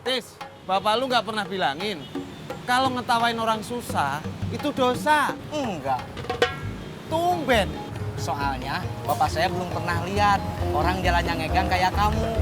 Tis, bapak lu nggak pernah bilangin kalau ngetawain orang susah itu dosa. Enggak. Tumben. Soalnya bapak saya belum pernah lihat orang jalannya ngegang kayak kamu.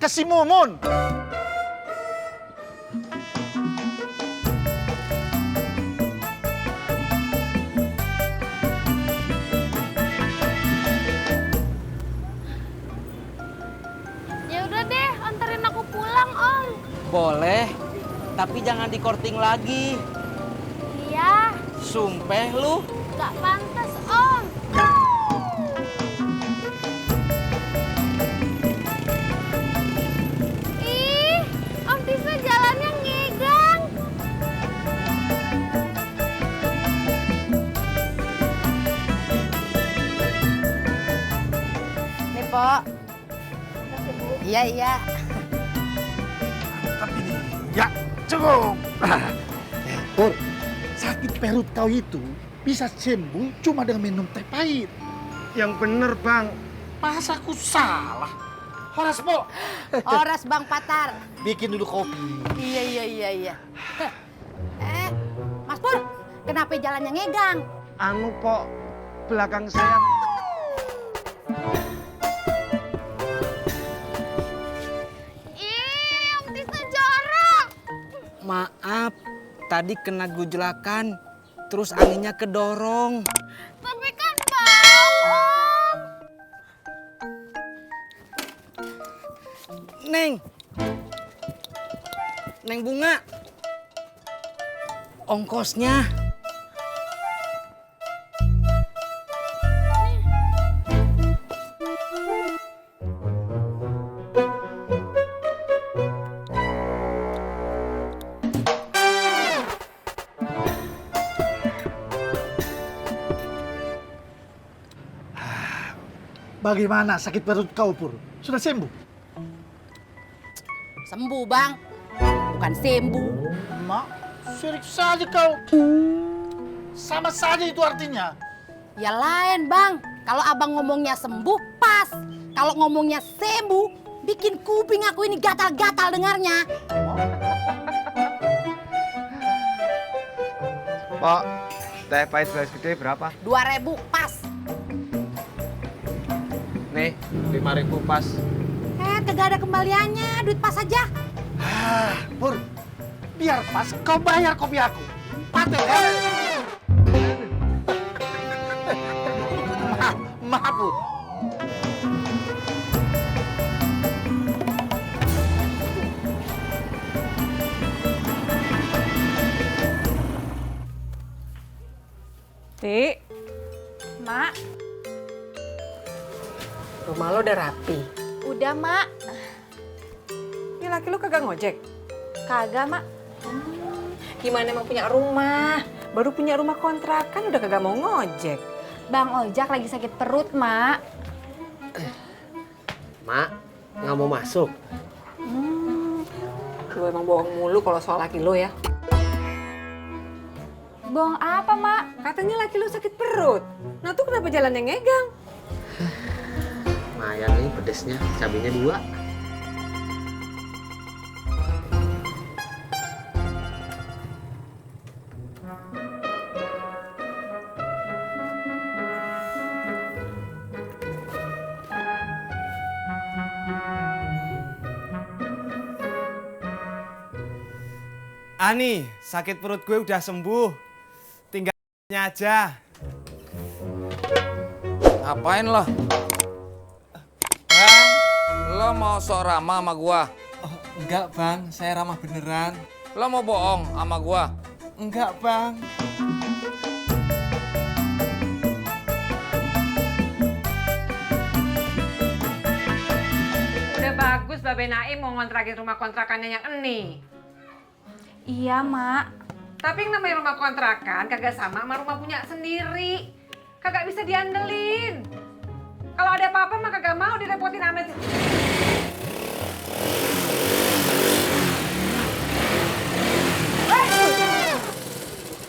Ke si Mumun. Ya udah deh, anterin aku pulang, Om. Boleh, tapi jangan dikorting lagi. Iya, Sumpeh lu. gak pantas, Om. Ih, Om Tisna jalannya ngegang. Nih, Pok. Iya, iya. Tapi ini, ya cukup. Pur, sakit perut kau itu bisa sembuh cuma dengan minum teh pahit. Yang bener, Bang. Masa aku salah? Horas, Pok. Oras Bang Patar. Bikin dulu kopi. Iya. Mas Pur, kenapa jalannya ngegang? Anu, Pok. Belakang saya. Ih, Om Tisna jorok. Maaf, tadi kena gujlakan, terus anginnya kedorong. Tapi kan bau, Om. Neng Bunga, ongkosnya. Bagaimana sakit perut kau, Pur? Sudah sembuh? Sembuh, Bang. Bukan sembuh. Mak, sirik saja kau. Sama saja itu artinya. Ya lain, Bang. Kalau Abang ngomongnya sembuh, pas. Kalau ngomongnya sembuh, bikin kuping aku ini gatal-gatal dengarnya. Pok, teh pahit gelas gede berapa? 2.000 pas. Nih, 5.000 pas. Kagak ada kembaliannya, duit pas aja. Pur, biar pas kau bayar kopi aku. Patel kan? Maaf, Pur. Dik, Mak, rumah lo udah rapi. Udah, Mak. Ini laki lo kagak ngojek? Kagak, Mak. Gimana emang punya rumah? Baru punya rumah kontrakan udah kagak mau ngojek. Bang Ojak lagi sakit perut, Mak. Mak, nggak mau masuk. Lo emang bohong mulu kalau soal laki lo ya. Bohong apa, Mak? Katanya laki lo sakit perut. Nah tuh kenapa jalannya ngegang? Lumayan nih pedesnya, cabenya 2. Ani, sakit perut gue udah sembuh. Tinggalnya aja. Ngapain lo? Bang. Lo mau sok ramah sama gua? Oh, enggak, Bang. Saya ramah beneran. Lo mau bohong sama gua? Enggak, Bang. Udah bagus Babe Naim mau ngontrakin rumah kontrakannya yang ini. Iya, Mak. Tapi yang namanya rumah kontrakan kagak sama rumah punya sendiri. Kagak bisa diandelin. Kalau ada apa-apa mah kagak mau direpotin amat.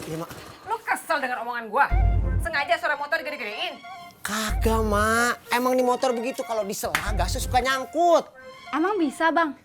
Iya, Mak. Lu kesel dengan omongan gua? Sengaja suara motor digede-gedein? Kagak, Mak. Emang nih motor begitu kalau disela gasnya suka nyangkut. Emang bisa, Bang?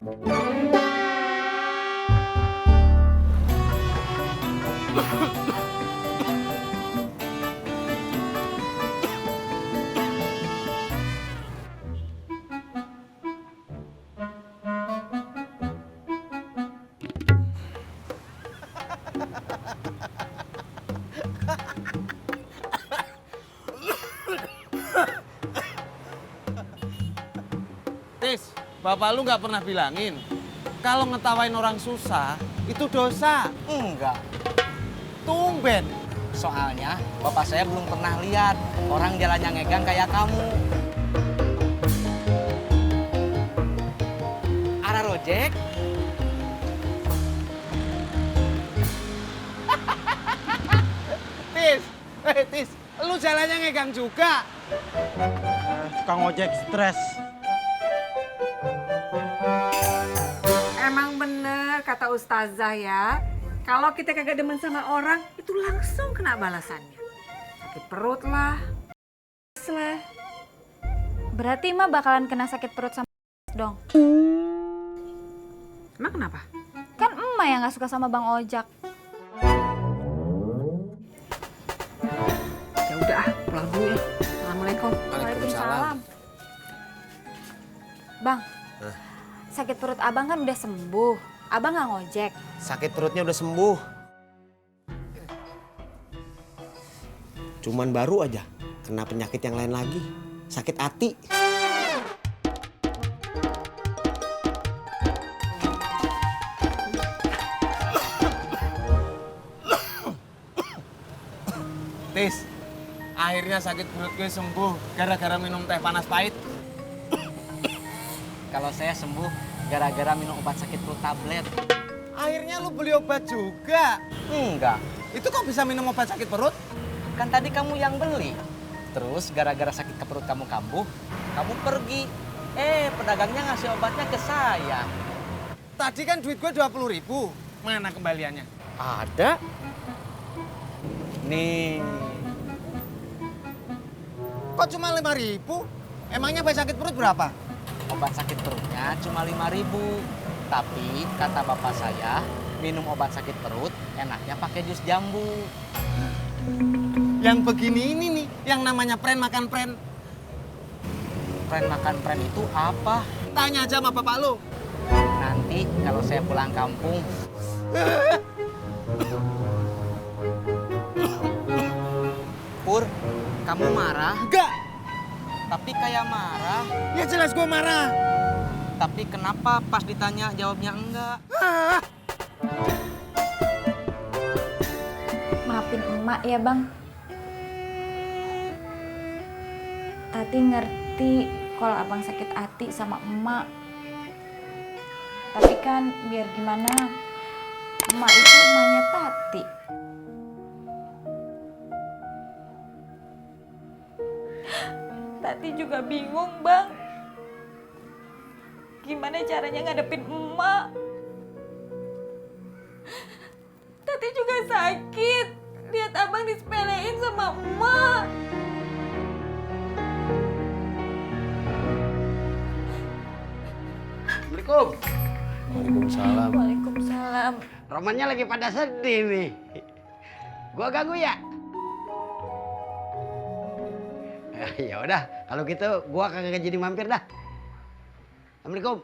Tis, bapak lu nggak pernah bilangin kalau ngetawain orang susah itu dosa. Enggak. Tumben. Soalnya bapak saya belum pernah lihat orang jalannya ngegang kayak kamu. Ara Rojek? Tis, lu jalannya ngegang juga. Tukang ojek stres. Emang bener kata ustazah ya. Kalau kita kagak demen sama orang, itu langsung kena balasannya. Sakit perut lah. Lah. Berarti Emak bakalan kena sakit perut sama dong. Emang kenapa? Kan Emak yang gak suka sama Bang Ojak. Ya udah, pulang dulu ya. Assalamualaikum. Waalaikumsalam. Bang, sakit perut abang kan udah sembuh. Abang gak ngojek. Sakit perutnya udah sembuh. Cuman baru aja kena penyakit yang lain lagi. Sakit hati. Tis, akhirnya sakit perut gue sembuh gara-gara minum teh panas pahit. Kalau saya sembuh gara-gara minum obat sakit perut tablet. Akhirnya lu beli obat juga. Enggak. Itu kok bisa minum obat sakit perut? Kan tadi kamu yang beli. Terus gara-gara sakit ke perut kamu kambuh, kamu pergi. Pedagangnya ngasih obatnya ke saya. Tadi kan duit gue 20.000. Mana kembaliannya? Ada. Nih. Kok cuma 5.000? Emangnya obat sakit perut berapa? Obat sakit perutnya cuma 5.000. Tapi kata bapak saya, minum obat sakit perut enaknya pakai jus jambu. Yang begini ini nih, yang namanya pren makan pren. Pren makan pren itu apa? Tanya aja sama bapak lu. Nanti kalau saya pulang kampung. Pur, kamu marah? Enggak, Tapi kayak marah. ya jelas gue marah. Tapi kenapa pas ditanya jawabnya enggak? Maafin emak ya bang. Tati ngerti kalau abang sakit hati sama emak. Tapi kan biar gimana, emak itu emaknya Tati. Tati juga bingung bang. Gimana caranya ngadepin emak? Tati juga sakit. Lihat abang disepelein sama emak. Assalamualaikum. Waalaikumsalam. Waalaikumsalam. Romannya lagi pada sedih nih. Gua ganggu ya? Ya udah, kalau gitu gua kagak jadi mampir dah. Assalamualaikum.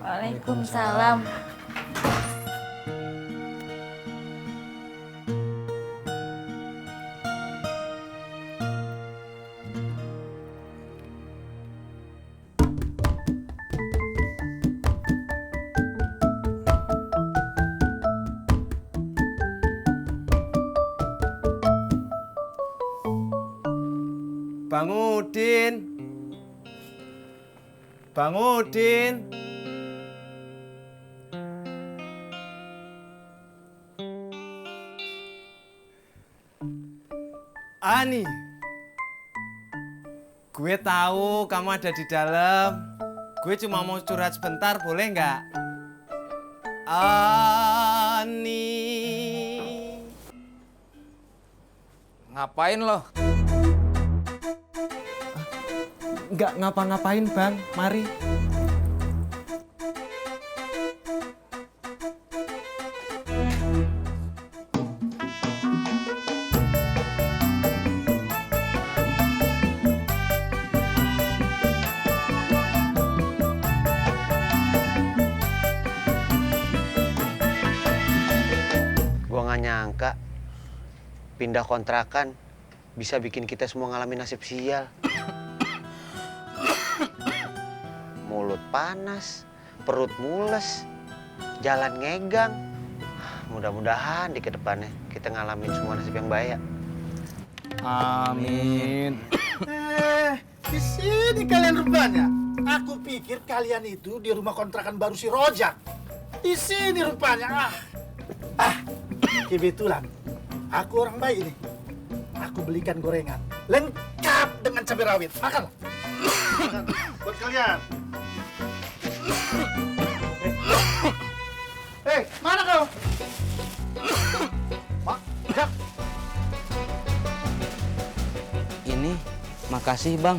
Waalaikumsalam. Bang Udin. Bang Udin. Ani. Gue tahu kamu ada di dalam. Gue cuma mau curhat sebentar, boleh nggak? Ani. Ngapain lo? Nggak ngapa-ngapain, Bang. Mari. Gua nggak nyangka pindah kontrakan bisa bikin kita semua ngalamin nasib sial. Mulut panas, perut mules, jalan ngegang. Mudah-mudahan di kedepannya kita ngalamin semua nasib yang baik. Amin. Di sini kalian rupanya. Aku pikir kalian itu di rumah kontrakan baru si Rojak. Di sini rupanya. Kebetulan aku orang baik ini. Aku belikan gorengan lengkap dengan cabai rawit. Makan. Buat kalian. Mana kau? Ini, makasih Bang.